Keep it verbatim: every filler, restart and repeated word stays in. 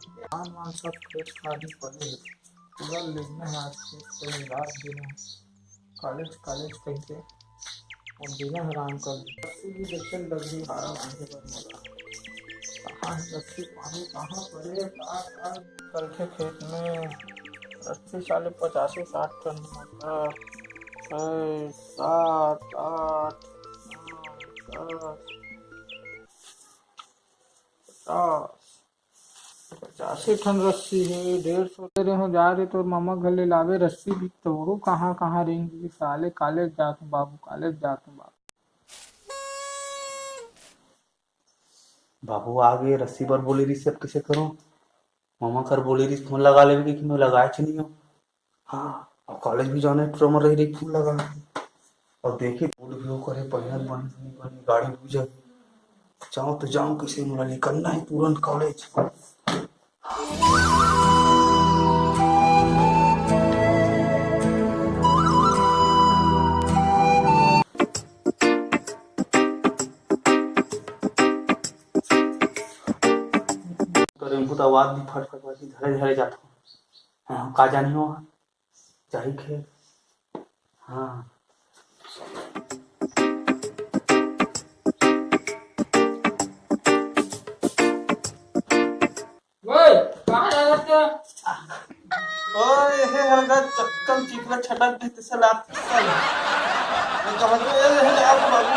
धान वान सब खेत खार में पड़े हे, पूरा लेगना हे आज खेत के निराश दिन हे। कॉलेज कॉलेज कहिके वो दिन हराम कर दे। रस्सी भी देखे ल लगही बारह बजे बर मोला। कहाँ हे रस्सी पानी, कहाँ पड़े, का का? कलखे खेत में रस्सी साले पचासी साठ टन मोटा। छः, सात, आठ, नौ, दस, पचास। पचासी ठन रस्सी हे, डेढ़ सौ दे रहे हो, जा रे तोर मामा घर ले लावे रस्सी भी, तो वो कहाँ, कहाँ रेंग गे साले, कॉलेज जात हूँ बाबू, कॉलेज जात हूँ बाबू। बाबू आ गे, रस्सी बर बोले रिस, अब कइसे करूँ? मामा कर बोले रिस, फोन लगा लेवे कि मैं लगाए च नहीं हूँ। हाँ, अब कॉलेज भी जाना हे, ट्रमर रही रही फोन लगा। और देखी, मूड भी ओकर हे, पहिरत बने नहीं बने, गाड़ी बुझा। जाऊँ तो जाऊँ कइसे, मोला निकलना हे तुरंत कॉलेज। तो रेंगू तो आवाज भी फट फट बजही, धरे धरे जात हूँ। हाँ, का जानी हो, जाही खेत। हाँ। ओए, कहाँ जा रहे थे? ओए, हे हरगा चक्कम चिपरा छटक दे, तैसे लात। मैं कहा तो, ए, ए, ए, बाबू।